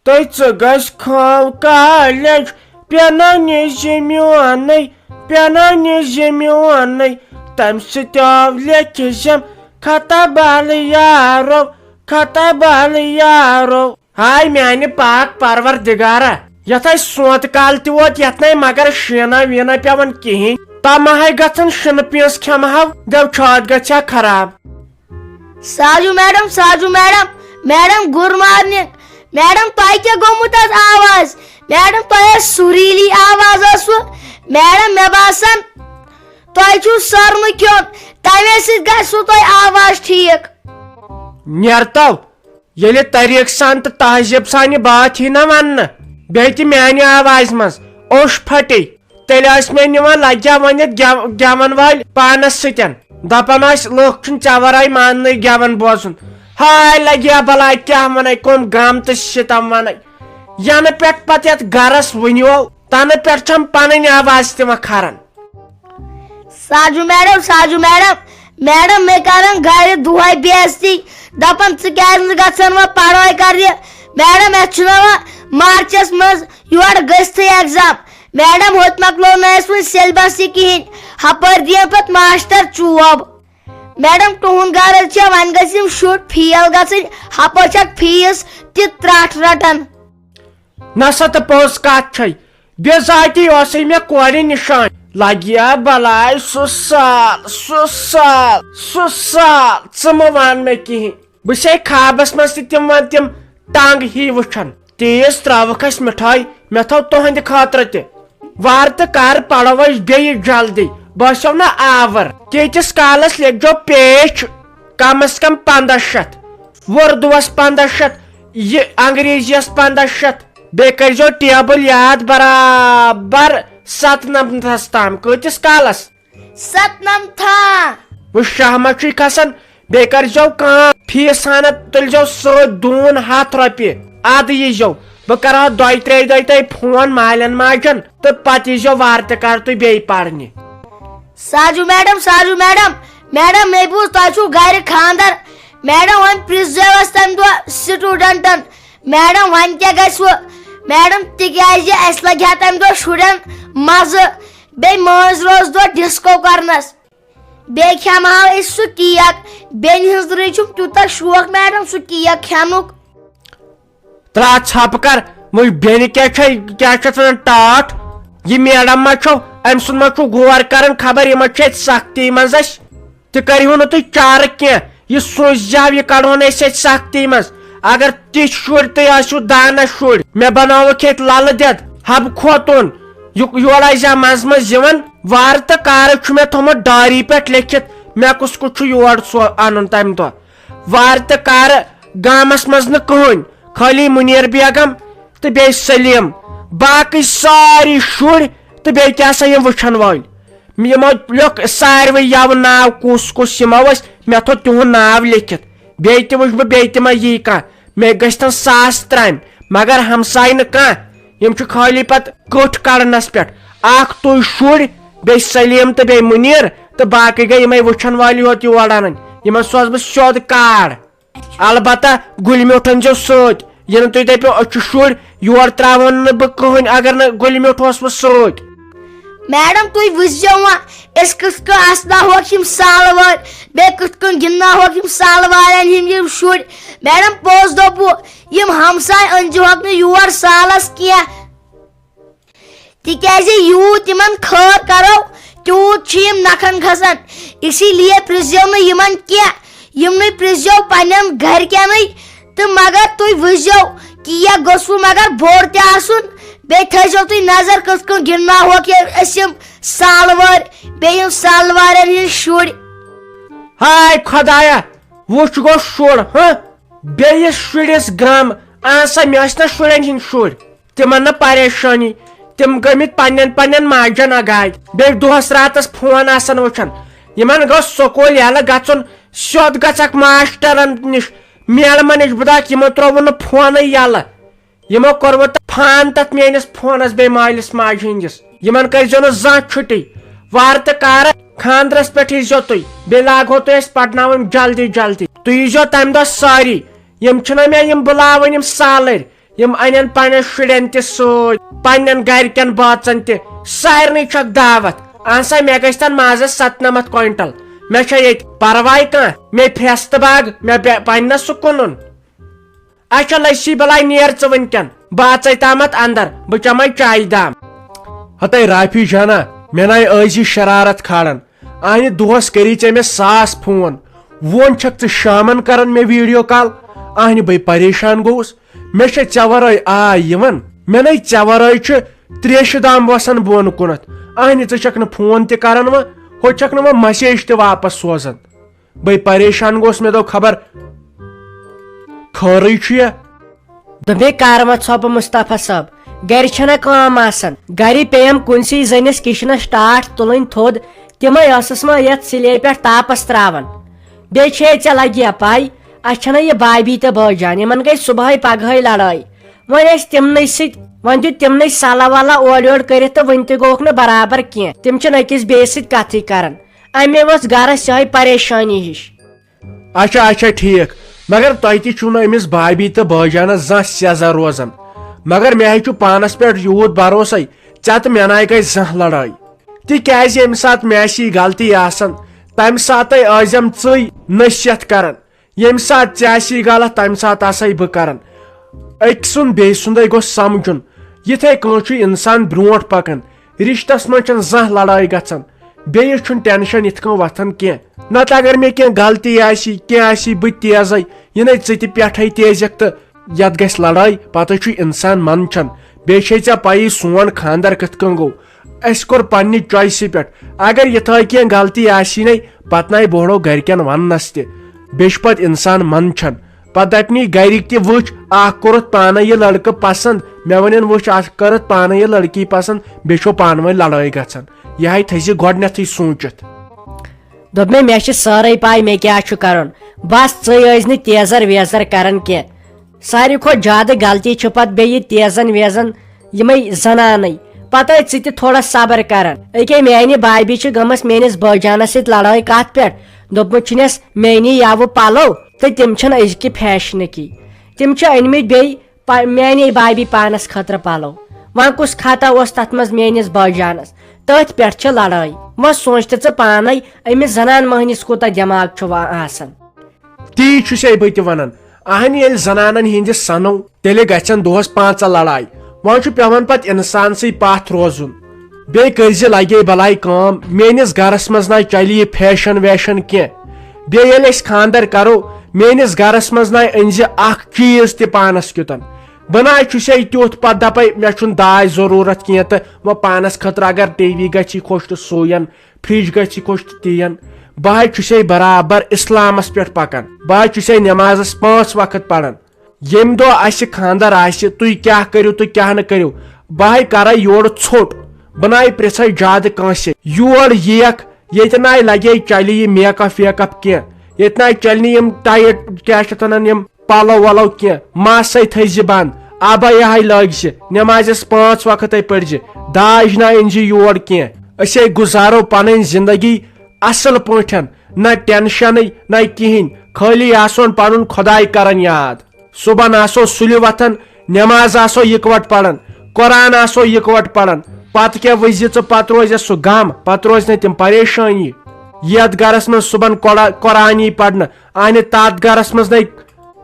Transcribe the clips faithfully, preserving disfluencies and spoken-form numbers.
تہٕ ژٕ گژھ کھو کالج، پیٛناو نِش میونٕے، پیٛناو نِش میونٕے۔ تَمہِ سۭتۍ آو لیکھِ زٮ۪م، خطا بل یارو، خطا بل یارو۔ ہاے میانہِ پاک پروردگارا، یتھ اسہِ سونتہٕ کال تہِ ووت، یتھ نے مگر شینا وینا پٮ۪وان کِہیٖنۍ۔ تما ہے گژھن شِنہٕ پیٖنٛژ کھٮ۪مہٕ ہاو، دٮ۪و چھاتھ گژھِ ہا خراب۔ Saju madam, Saju madam, madam, good morning. Madam, تۄہہِ کیٛاہ گوٚمُت از آواز؟ میڈم، تۄہہِ ٲس سُریٖلی آواز ٲسوٕ۔ میڈم، مےٚ باسان، تۄہہِ چھُو سۄرمہٕ کھیوٚن، تَمے سۭتۍ گژھِوٕ تۄہہِ آواز ٹھیٖک۔ نیرتو، ییٚلہِ طریٖقہٕ سان تہٕ تہذیٖب سان یہِ باتھ یی نہ وننہٕ، بیٚیہِ تہِ میانہِ آوازِ منٛز اوٚش پھٹے، تیٚلہِ ٲسۍ مےٚ نِوان لگیا ؤنِتھ گٮ۪و-، گٮ۪ون وٲلۍ پانس سۭتۍ۔ دپان ٲسۍ، لُکھ چھِنہٕ ژےٚ ورٲے ماننٕے گٮ۪ون بوزُن۔ ہاے لگیا بلاے، کیٛاہ ونے، کٕم غم تہٕ ستم ونے۔ ینہٕ پٮ۪ٹھ پتہٕ یتھ گرس وُنیو، تنہٕ پٮ۪ٹھ چھم پنٕنۍ آواز تہِ وۄنۍ کھران۔ ساجو میڈم، ساجو میڈم، میڈم، مےٚ کران گرِ دۄہے بے عزتی، دپان، "ژٕ کیازِ نہٕ گژھان وۄنۍ پڑھٲے کرنہِ؟" میڈم، اَسہِ چھُنہٕ وۄنۍ مارچس منٛز یورٕ گٔژھتھٕے ایگزام۔ میڈم، ہوٚتہِ مۄکلو نہٕ اَسہِ وُنہِ سیلبس تہِ کِہیٖنۍ، ہپٲرۍ دِیَن پتہٕ ماسٹر چوب۔ میڈم، تُہُنٛد غرض چھےٚ وۄنۍ گٔژھۍ یِم شُرۍ فیل گژھٕنۍ، ہپٲرۍ چھکھ فیس تہِ ترٹھ رٹان۔ نسا تہٕ پوٚز کتھ چھے، بے ذاتی اوسُے مےٚ کورِ نِشان۔ لگیا بلاے سُہ سال، سُہ سال، سُہ سال، ژٕ مہٕ وَن مےٚ کِہیٖنۍ۔ بہٕ چھسے خوابس منٛز تہِ تِم وَن تِم ٹنگ ہی وٕچھان۔ تیز ترٛاوٕکھ اَسہِ مِٹھٲے، مےٚ تھٲو تُہنٛدِ خٲطرٕ تہِ۔ وارٕ تہٕ کر پرو أسۍ بیٚیہِ جلدی، بہٕ آسو نہٕ آور۔ کیٖتِس کالس لیکھزیو پیچ کم از کم پندہ شیٚتھ، اردوس پندہ شیٚتھ، یہِ انگریزیس پندہ شیٚتھ۔ بیٚیہِ کٔرۍزیو ٹیبل یاد برابر ستنمتھس تام۔ کۭتِس کالس؟ ستنمتھا۔ وۄنۍ شاہ ما چھُے کھسان، بیٚیہِ کٔرۍزیو کٲم، فیٖس ہنا تُلۍزیو سۭتۍ دوٗن ہتھ رۄپیہِ۔ ادٕ ییٖزیو، بہٕ کرٕ ہا دۄیہِ ترٛیٚیہِ دۄہہِ تۄہہِ فون مالٮ۪ن ماجٮ۪ن، تہٕ پتہٕ ییٖزیو وارٕ تہٕ کارٕ تُہۍ بیٚیہِ پرنہِ۔ ساجو میڈم، ساجو میڈم، میڈم، مےٚ بوٗز تۄہہِ چھُو گرِ خانٛدر۔ میڈم، وۄنۍ پرٛژھزیو اَسہِ تَمہِ دۄہ سٹوڈنٹن۔ میڈم، وۄنۍ کیٛاہ گژھِ وۄنۍ؟ میڈم، تِکیٛازِ اَسہِ لگہِ ہا تَمہِ دۄہ شُرٮ۪ن مزٕ، بیٚیہِ مٲنٛزِ رٲژ دۄہ ڈسکو کرنس۔ بیٚیہِ کھٮ۪مہٕ ہاو أسۍ سُہ کیک۔ بیٚنہِ ہٕنٛز رٕے چھُم تیوٗتاہ شوق میڈم سُہ کیک کھٮ۪نُک۔ ترٛا ژھۄپہٕ کر، وۄنۍ بیٚنہِ کیٛاہ چھے، کیٛاہ چھَس وَنان ٹاٹھ؟ یہِ میڈم ما چھو؟ أمۍ سُنٛد ما چھُو غور کران؟ خبر یہِ ما چھِ اَتہِ سختی منٛز اَسہِ؟ تہِ کٔرِہُو نہٕ تُہۍ چارٕ کینٛہہ، یہِ سوٗزۍ زیو، یہِ کڑہون أسۍ اَتہِ سختی منٛز۔ اگر تِتھۍ شُرۍ تُہۍ آسِو دانہ شُرۍ، مےٚ بناوکھ ییٚتہِ للہٕ دٮ۪د، حبہٕ خوتوٗن، یہِ یور آسہِ ہا منٛزٕ منٛزٕ یِوان۔ وارٕ تہٕ کارٕ چھُ مےٚ تھوٚمُت ڈایری پٮ۪ٹھ لیکھِتھ، مےٚ کُس کُس چھُ یور سو-، انُن تمہِ دۄہ۔ وارٕ تہٕ کارٕ گامس منٛز نہٕ کٕہٕنۍ، خٲلی مُنیر بیگم تہٕ بیٚیہِ سلیٖم، باقٕے سٲری شُرۍ تہٕ بیٚیہِ کیٛاہ سا یِم وٕچھن وٲلۍ۔ یِمو لیوٚکھ ساروٕے یَوٕ ناو، کُس کُس یِمو ٲسۍ، مےٚ تھوٚو تِہُنٛد ناو لیکھِتھ۔ بیٚیہِ تہِ وٕچھ بہٕ، بیٚیہِ تہِ ما یی کانٛہہ، مےٚ گٔژھۍ تَن ساس ترٛامہِ، مگر ہمساے نہٕ کانٛہہ۔ یِم چھِ خٲلی پتہٕ کٔٹھۍ کڑنس پٮ۪ٹھ۔ اکھ تُہۍ شُرۍ، بیٚیہِ سلیٖم تہٕ بیٚیہِ مُنیٖر، تہٕ باقٕے گٔے یِمے وٕچھن وٲلۍ یوت یور انٕنۍ۔ یِمن سوزٕ بہٕ سیوٚد کارڈ۔ البتہ گُلۍ میوٗٹھ أنۍزیو سۭتۍ۔ یہِ نہٕ تُہۍ دٔپِو، أسۍ چھِ شُرۍ، یور ترٛاوون نہٕ بہٕ کٕہٕنۍ اگر نہٕ گُلۍ میوٗٹھ اوسمُت سۭتۍ۔ میڈم، تُہۍ وٕچھزیو وۄنۍ، أسۍ کِتھ کٔنۍ اسناوہوکھ یِم سالہٕ وٲلۍ، بیٚیہِ کِتھ کٔنۍ گِنٛدناوہوکھ یِم سالہٕ والٮ۪ن ہِنٛدۍ یِم شُرۍ۔ میڈم، پوٚز دوٚپوُ، یِم ہمساے أنۍزِہوکھ نہٕ یور سالس کینٛہہ، تِکیازِ یوٗت یِمن خٲر کرو، تیوٗت چھِ یِم نکھن کھسان۔ اسی لیے پرٛژھزیو نہٕ یِمن کینٛہہ، یِمنٕے پرٛژھزیو پننٮ۪ن گرِکٮ۪نٕے۔ تہٕ مگر تُہۍ وٕچھزیو، کیک گوٚژھوُ مگر بوٚڑ تہِ آسُن۔ بیٚیہِ تھٲیزیو تُہۍ نظر کِتھ کٔنۍ گِنٛدناوہوکھ یہِ أسۍ یِم سالہٕ وٲرۍ، بیٚیہِ یِم سالہٕ وارٮ۪ن ہِنٛدۍ شُرۍ۔ ہاے خۄدایا، وٕچھ گوٚو شُر، ہہ؟ بیٚیِس شُرِس گرٛم۔ اہن سا، مےٚ ٲسۍ نہ شُرٮ۪ن ہِنٛدۍ شُرۍ، تِمن نہ پریشٲنی، تِم گٔمٕتۍ پننٮ۪ن پننٮ۪ن ماجن اگادِ، بیٚیہِ دۄہس راتس فون آسان وٕچھان۔ یِمن گوٚژھ سکوٗل ییٚلہٕ گژھُن، سیوٚد گژھکھ ماسٹرن نِش، میڈمن نِش، بہٕ دپکھ، یِمو ترٛووُن نہٕ فونٕے ییٚلہٕ۔ یِمو کوٚر وۄنۍ تہ-، فان تتھ میٲنِس فونس بیٚیہِ مٲلِس ماجہِ ہٕنٛدِس۔ یِمن کٔرۍزیو نہٕ زانٛہہ چھُٹی۔ وارٕ تہٕ کارٕ خانٛدرس پٮ۪ٹھ ییٖزیو تُہۍ۔ بیٚیہِ لاگہو تُہۍ أسۍ پرناوٕنۍ جلدی جلدی۔ تُہۍ ییٖزیو تمہِ دۄہ سٲری۔ یِم چھِنہ مےٚ یِم بُلاوٕنۍ یِم سالٕرۍ۔ یِم انن پننٮ۪ن شُرٮ۪ن تہِ سۭتۍ، پننٮ۪ن گرِکٮ۪ن بٲژن تہِ، سارنٕے چھکھ دعوت۔ اہن سا، مےٚ گژھِ تن مازس ستنمتھ کوینٹل۔ مےٚ چھا ییٚتہِ پرواے کانٛہہ؟ مےٚ پھرستہٕ باغ، مےٚ بے-، پننس سُہ کٕنُن۔ اچھا لسی، بلاے نیر ژٕ وٕنکٮ۪ن، بہٕ اژے تامتھ اندر، بہٕ چمے چایہِ دام۔ ہتے رافی جانا، مےٚ ناے ٲزی شرارت کھالان۔ اہنہِ دۄہس کری ژےٚ مےٚ ساس فون، وۄنۍ چھکھ ژٕ شامن کران مےٚ ویڈیو کال۔ اہنہِ بے پریشان گوٚوُس، مےٚ چھےٚ ژےٚ ورٲے آے یِوان، مےٚ نے ژےٚ ورٲے چھُ تریشہِ دام وسان بۄن کُنتھ۔ اہنہِ ژٕ چھکھ نہٕ فون تہِ کران وۄنۍ، ہُہ چھکھ نہٕ وۄنۍ مسیج تہِ واپس سوزان۔ بے پریشان گوس، مےٚ دوٚپ خبر خٲرٕے چھُ یا۔ دوٚپمے، کر وۄنۍ ژھۄپہٕ مصطفیٰ صٲب، گرِ چھنہ کٲم آسان۔ گرِ پیٚیم کُنسٕے زٔنِس کِچنس ٹاٹھ تُلٕنۍ تھوٚد، تِمے ٲسٕس وۄنۍ یتھ سِلے پٮ۪ٹھ تاپس تراوان۔ بیٚیہِ چھے ژےٚ لگیا پاے، اسہِ چھنہ یہِ بابی تہٕ بٲے جان، یِمن گٔے صبحٲے پگہٲے لڑٲے۔ وۄنۍ ٲسۍ تِمنٕے سۭتۍ، وۄنۍ دیُت تِمنٕے سلہ ولہ اورٕ یورٕ کٔرِتھ تہٕ وُنہِ تہِ گوٚوکھ نہٕ برابر کینٛہہ۔ تِم چھِنہٕ أکِس بیٚیِس سۭتۍ کتھٕے کران۔ امے ؤژھ گرس یِہے پریشٲنی ہِش۔ اچھا، اچھا، ٹھیک۔ مگر تۄہہِ تہِ چھُو نہٕ أمِس بابی تہٕ بٲجانس زانٛہہ سیزر روزان۔ مگر مےٚ ہے چھُ پانس پٮ۪ٹھ یوٗت بھروسے، ژےٚ تہٕ مےٚ ناے گژھِ زانٛہہ لڑٲے۔ تِکیازِ ییٚمہِ ساتہٕ مےٚ آسی غلطی آسان، تمہِ ساتہٕ ٲسۍزٮ۪م ژٕے نصیحت کران۔ ییٚمہِ ساتہٕ ژےٚ آسی غلط، تمہِ ساتہٕ آسے بہٕ کران۔ أکۍ سُنٛد بیٚیہِ سُنٛدے گوٚژھ سمجھُن۔ یِتھے کٔنۍ چھُ انسان برونٛٹھ پکان۔ رشتس منٛز چھنہٕ زانٛہہ لڑٲے گژھان، بیٚیِس چھُنہٕ ٹینشن یِتھ کٔنۍ وۄتھان کینٛہہ۔ نتہٕ اگر مےٚ کینٛہہ غلطی آسی، کینٛہہ آسی، بہٕ تہِ تیزے، یہِ نے ژٕ تہِ پٮ۪ٹھے تیزکھ تہٕ یتھ گژھِ لڑٲے، پتہٕ چھُ انسان منٛدچھان۔ بیٚیہِ چھے ژےٚ پَیی سون خانٛدر کِتھ کٔنۍ گوٚو۔ اسہِ کوٚر پننہِ choice پٮ۪ٹھ۔ اگر یِتھٲے کینٛہہ غلطی آسی نے، پتہٕ نَے بوہڑو گرِکٮ۪ن وننس تہِ۔ بیٚیہِ چھُ پتہٕ انسان منٛدچھان۔ پتہٕ دپنٕے گرِکۍ تہِ، وٕچھ، اکھ کوٚرُتھ پانے یہِ لڑکہٕ پسند، مےٚ ونن، وٕچھ، اکھ کٔرٕتھ پانے یہِ لڑکی پسند، بیٚیہِ چھو پانہٕ ؤنۍ لڑٲے گژھان۔ یہِ ہے تھٲیزِ گۄڈنیتھٕے سوٗنچِتھ۔ دوٚپ مےٚ، مےٚ چھِ سٲرٕے پاے مےٚ کیٛاہ چھُ کرُن۔ بس ژٕے ٲسۍ نہٕ تیزر ویزر کران کینٛہہ۔ ساروی کھۄتہٕ زیادٕ غلطی چھِ پتہٕ بیٚیہِ تیزن ویزن یِمے زنانٕے۔ پتہٕ ٲسۍ ژٕ تہِ تھوڑا صبر کران۔ أکے میانہِ بابی چھِ گٔمٕژ میٲنِس بٲجانس سۭتۍ لڑٲے کتھ پٮ۪ٹھ۔ دوٚپمُت چھُنس، میٲنی یاوٕ پلو تہٕ تِم چھِنہٕ أزکہِ فیشنٕکی۔ تِم چھِ أنمٕتۍ بیٚیہِ پا-، میانے بابی پانس خٲطرٕ پلو۔ وۄنۍ کُس خطا اوس تتھ منٛز میٲنِس بٲجانس؟ تٔتھۍ پٮ۪ٹھ چھِ لڑٲے۔ وۄنۍ سونچ تہٕ ژٕ پانے، أمِس زنان مٔہنِس کوٗتاہ دٮ۪ماغ چھُ وۄنۍ آسان۔ تی چھُسے بہٕ تہِ ونان۔ اہنہِ ییٚلہِ زنانن ہِنٛدِس سنو، تیٚلہِ گژھن دۄہس پانٛژہ لڑایہِ۔ وۄنۍ چھُ پٮ۪وان پتہٕ انسانسٕے پتھ روزُن۔ بیٚیہِ کٔرزِ لگے بلاے کٲم، میٲنِس گرس منٛز نہ چلہِ یہِ فیشن ویشن کینٛہہ۔ بیٚیہِ ییٚلہِ أسۍ خانٛدر کرو، میٲنِس گرس منٛز نہ أنزِ اکھ چیٖز تہِ پانس کیُتن۔ بہٕ نہ چھُسے تیُتھ، پتہٕ دپے مےٚ چھُنہٕ داج ضروٗرت کینٛہہ تہٕ وۄنۍ پانس خٲطرٕ اگر ٹی وی گژھی خۄش تہٕ سُے ان، فرج گژھی خۄش تہٕ تی ان۔ بہٕ ہے چھُسے برابر اسلامس پٮ۪ٹھ پکان۔ بہٕ ہے چھُسے نمازس پانٛژھ وقت پران۔ ییٚمہِ دۄہ اسہِ خانٛدر آسہِ، تُہۍ کیٛاہ کٔرِو تہٕ کیٛاہ نہٕ کٔرِو، بہٕ ہے کرے یورٕ ژھوٚٹ۔ بہٕ نَے پرژھے زیادٕ کٲنٛسہِ۔ یور یِیَکھ، ییٚتہِ نَے لگے چلہِ یہِ makeup ویک اپ کینٛہہ۔ ییٚتہِ نَے چلہِ نہٕ یِم tight، کیٛاہ چھِ اتھ ونان، یِم پلو ولو کینٛہہ۔ مس ہے تھٲیزِ بنٛد، عبایا ہے لٲگزِ، نمازٮ۪س پانٛژھ وقت ہے پٔرزِ۔ داج نہ أنزِ یور کینٛہہ۔ أسۍ ہے گُزارو پنٕنۍ زندگی اصل پٲٹھۍ، نہ ٹینشنٕے نہ کِہینۍ، خٲلی آسون پنُن خۄداے کران یاد۔ صبحن آسو سُلہِ وۄتھان، نماز آسو یکوٹ پران، قرآن آسو یکوٹ پران۔ پتہٕ کیٛاہ وٕچھزِ ژٕ، پتہٕ روزِ سُہ غم، پتہٕ روزِ نہٕ تِم پریشٲنی۔ یتھ گرس منٛز صبحن قرآ-، قرآنی پرنہٕ آنہِ، تتھ گرس منٛز نے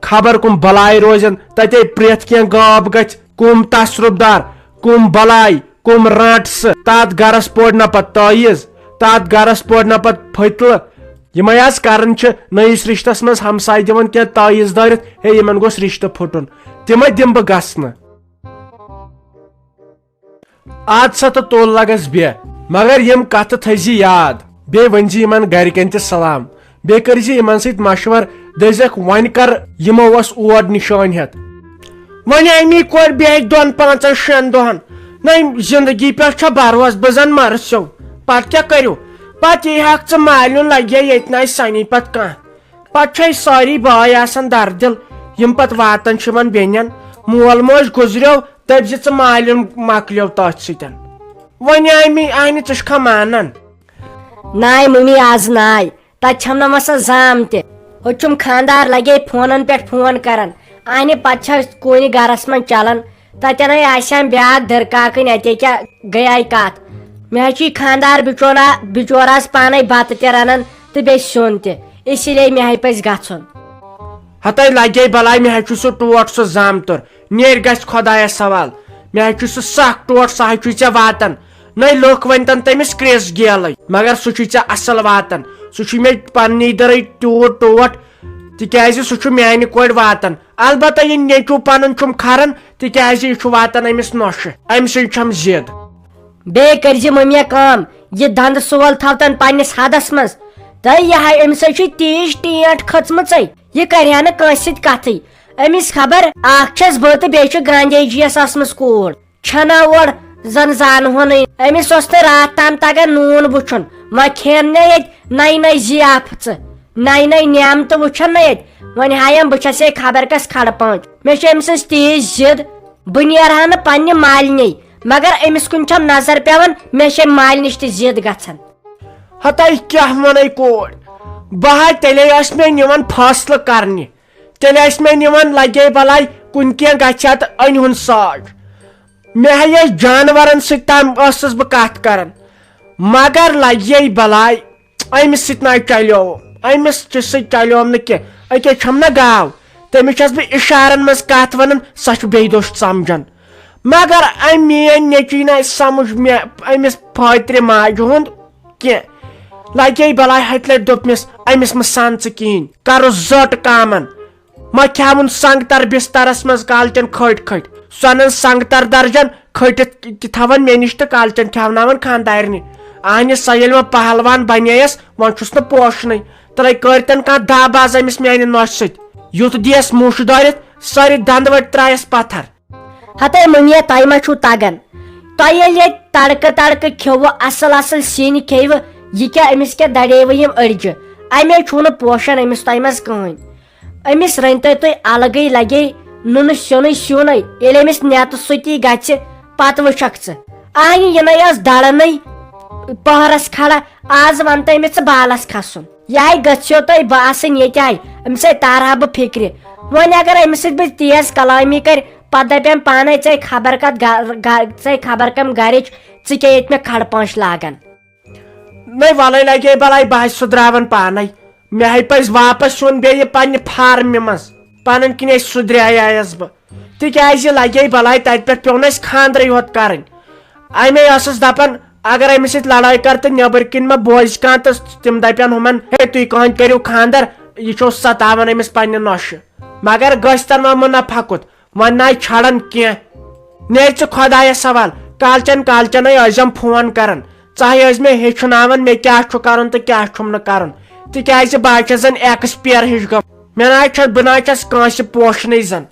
خبر کُم بلاے روزن، تتے پرٛٮ۪تھ کینٛہہ غٲب گژھِ، کُم تصرُف دار، کُم بلاے، کُم رانٛٹہٕ سہٕ۔ تتھ گرس پورِ نہ پتہٕ تٲویٖز، تتھ گرس پورِ نہ پتہٕ پھٔتلہٕ۔ یِمے آز کران چھِ نٔیِس رشتس منٛز ہمسایہِ دِوان کینٛہہ تٲویٖز دٲرِتھ، ہے، یِمن گوٚژھ رشتہٕ پھُٹُن، تِمے دِمہٕ بہٕ گژھنہٕ۔ اد سا تہٕ تُل لگس بیٚہہ، مگر یِم کتھٕ تھٲیزِ یاد، بیٚیہِ ؤنزِ یِمن گرِکٮ۪ن تہِ سلام، بیٚیہِ کٔرزِ یِمن سۭتۍ مشور، دٔپزٮ۪کھ وۄنۍ کر یِمو ٲس اور نشٲنۍ ہٮ۪تھ۔ وۄنۍ امی کوٚر بیٚیہِ دۄن پانٛژن شٮ۪ن دۄہن۔ نہ، زندگی پٮ۪ٹھ چھا بھروسہٕ، بہٕ زن مرٕ سیوٚو۔ پتہٕ کیٛاہ کٔرِو؟ پتہٕ یی ہاکھ ژٕ مالیُن، لگہِ ییٚتہِ نہ سنی پتہٕ کانٛہہ۔ پتہٕ چھِ أسۍ سٲری بٲے آسان دردِل، یِم پتہٕ واتان چھِ یِمن بیٚنٮ۪ن، مول موج گُزریو، دٔپۍ زِ ژٕ مالیُن مۄکلیو تٔتھۍ سۭتۍ۔ وۄنۍ آے مےٚ، آے نہٕ، ژٕ چھکھا مانان؟ ناے ممی، از ناے۔ تتہِ چھم نہ وسان زام تہِ۔ ہُہ چھُم خاندار لگے فونن پٮ۪ٹھ فون کران، انہِ پتہٕ چھا کُنہِ گرس منٛز چلان، تتٮ۪ن ہے آسہِ ہم بیٛاکھ دٕرکاکٕنۍ، اتے کیٛاہ گٔیے کتھ؟ مےٚ حظ چھُ یہِ خانٛدار بِچونا-، بِچور آز پانے بتہٕ تہِ رنان تہٕ بیٚیہِ سیُن تہِ، اسی لیے مےٚ ہے پزِ گژھُن۔ ہتے لگے بلاے، مےٚ حظ چھُ سُہ ٹوٹھ، سُہ زامتُر، نیرِ گژھِ خۄدایس حوال۔ مےٚ حظ چھُ سُہ سکھ ٹوٹھ، سُہ حظ چھُے ژےٚ واتان۔ نٔے لُکھ ؤنۍتن تٔمِس کرٛیس گیلٕے، مگر سُہ چھُے ژےٚ اصل واتان۔ سُہ چھُ مےٚ پننی دٔرٕے تیوٗت ٹوٹھ، تِکیازِ سُہ چھُ میانہِ کورِ واتان۔ البتہ یہِ نیٚچوٗ پنُن چھُم کھران، تِکیازِ یہِ چھُ واتان أمِس نۄشہِ، أمۍ سٕنٛز چھم ضد۔ بیٚیہِ کٔرۍ زِ مٔمیا کٲم، یہِ دندٕ سول تھاو تن پننِس حدس منٛز۔ تہٕ یہِ ہا أمِس ہے چھِ تیٖژ ٹینٛٹھ کھٔژمٕژے، یہِ کرِ ہا نہٕ کٲنٛسہِ سۭتۍ کتھٕے۔ أمِس خبر اکھ چھَس بہٕ تہٕ بیٚیہِ چھِ گاندھی جی یس ٲسمٕژ کوٗر۔ چھنا اورٕ زن زانہٕ ہونٕے۔ أمِس اوس نہٕ راتھ تام تگان نوٗن وٕچھُن۔ وۄنۍ کھٮ۪ن نے ییٚتہِ نَیہِ نَیہِ ضیافژٕ، نَیہِ نَیہِ نعمتہٕ وٕچھن نہ ییٚتہِ۔ وۄنۍ ہایم بہٕ چھسے خبر کس کھڑٕ پانٛچ۔ مےٚ چھِ أمۍ سٕنٛز تیٖژ ضد، بہٕ نیرٕ ہا نہٕ پننہِ مالنی، مگر أمِس کُن چھم نظر پٮ۪وان، مےٚ چھِ أمۍ مالنِش تہِ ضد گژھان۔ ہتاے کیٛاہ ونے کورِ، بہٕ ہا تیٚلے ٲسۍ مےٚ نِوان فٲصلہٕ کرنہِ، تیٚلہِ ٲسۍ مےٚ نِوان لگے بلاے کُنہِ کینٛہہ گژھِ ہا تہٕ أنۍ ہُن ساج۔ مےٚ ہے ٲسۍ جانورن سۭتۍ تام ٲسٕس بہٕ کتھ کران، مگر لگے بلاے أمِس سۭتۍ نہ چلیو، أمِس تہِ سۭتۍ چلیوم نہٕ کینٛہہ۔ أکے چھم نہ گاو، تٔمِس چھس بہٕ اشارن منٛز کتھ ونان، سۄ چھِ بیٚیہِ دوٚش سمجھان۔ مگر أمۍ میٲنۍ نیٚچی نہ سمجھ مےٚ أمِس فٲطرِ ماجہِ ہُنٛد کینٛہہ۔ لگے بلاے ہتہِ لٹہِ دوٚپمس أمِس مہ سان ژٕ کِہیٖنۍ، کرُس زٔٹ کامن۔ ما کھیاوُن سنگتر بسترس منٛز کالچن کھٔٹۍ کھٔٹۍ، سۄنن سنگتر درجن کھٔٹِتھ تہِ تھاوان مےٚ نِش تہٕ کالچن کھیاوناوان خاندارنہِ۔ اہنہِ سۄ ییٚلہِ وۄنۍ پہلوان بنییس، وۄنۍ چھُس نہٕ پوشنٕے۔ تہٕ لے کٔرۍ تن کانٛہہ داہ باز أمِس میانہِ نۄشہِ سۭتۍ۔ یُتھ دِیس موٚش دٲرِتھ، سٲری دندٕ وٹۍ ترایس پتھر۔ ہتے مٔمیا، تۄہہِ ما چھُو تگان؟ تۄہہِ ییٚلہِ ییٚتہِ تڑکہٕ تڑکہٕ کھیوٚوٕ، اصل اصل سِنۍ کھیوٕ، یہِ کیٛاہ أمِس کیٛاہ دڑیوٕ یِم أڑجہِ؟ امے چھُو نہٕ پوشان أمِس تۄہہِ منٛز کٕہٕنۍ۔ أمِس رٔنۍ تو تُہۍ الگٕے، لگے نُنہٕ سیُنٕے سیُنٕے۔ ییٚلہِ أمِس نٮ۪تہٕ سُتی گژھِ، پتہٕ وٕچھکھ ژٕ۔ اہنہِ یہِ نے ٲس دڑنٕے پہرس کھڑا، آز ونہٕ تہٕ أمِس ژٕ بالس کھسُن۔ یہِ ہے گژھیو تۄہہِ باسٕنۍ ییٚتہِ ہے، أمِس ہے تارہا بہٕ فکرِ۔ وۄنۍ اگر أمِس سۭتۍ بہٕ تیز کلامی کرِ، پتہٕ دپٮ۪م پانے، "ژے خبر کتھ گا-، گا-، ژے خبر کم گرِچ، ژٕ کیٛاہ ییٚتہِ مےٚ کھڑ پانٛچ لاگان؟" نَے وَلَے لَگے بَلاے، بہٕ ہَے سُدراوَن پانَے۔ مےٚ ہَے پَزِ واپَس یُن بیٚیہِ پنٛنہِ فارمہِ منٛز۔ پَنٕنۍ کِنۍ ہے سُدریایس بہٕ۔ تِکیٛازِ لَگے بَلاے، تَتہِ پٮ۪ٹھ پیوٚو نہٕ اَسہِ خانٛدرٕے یوت کَرٕنۍ۔ اَمے ٲسٕس دَپان، اگر أمِس سۭتۍ لَڑٲے کَرٕ تہٕ نیٚبٕرۍ کِنۍ ما بوزِ کانٛہہ تہٕ تِم دَپن ہُمَن، "ہے، تُہۍ کٕہٕنۍ کٔرِو خانٛدر، یہِ چھو سَتاوان أمِس پنٛنہِ نۄشہِ۔" مگر گٔژھۍ تَن وۄنۍ مُنافع کُت؟ وۄنۍ نہ چھڑن کینٛہہ۔ نیرِ ژٕ خۄدایس حوال۔ کالچن کالچنے ٲسۍزٮ۪م فون کران۔ ژٕ ہے ٲسۍ مےٚ ہیٚچھناوان مےٚ کیٛاہ چھُ کرُن تہٕ کیٛاہ چھُم نہٕ کرُن۔ تِکیٛازِ بہٕ ہا چھَس زن ایکسپیر ہِش گٔمٕژ۔ مےٚ نہ چھَس، بہٕ نہ چھَس کٲنٛسہِ پوشنٕے زن۔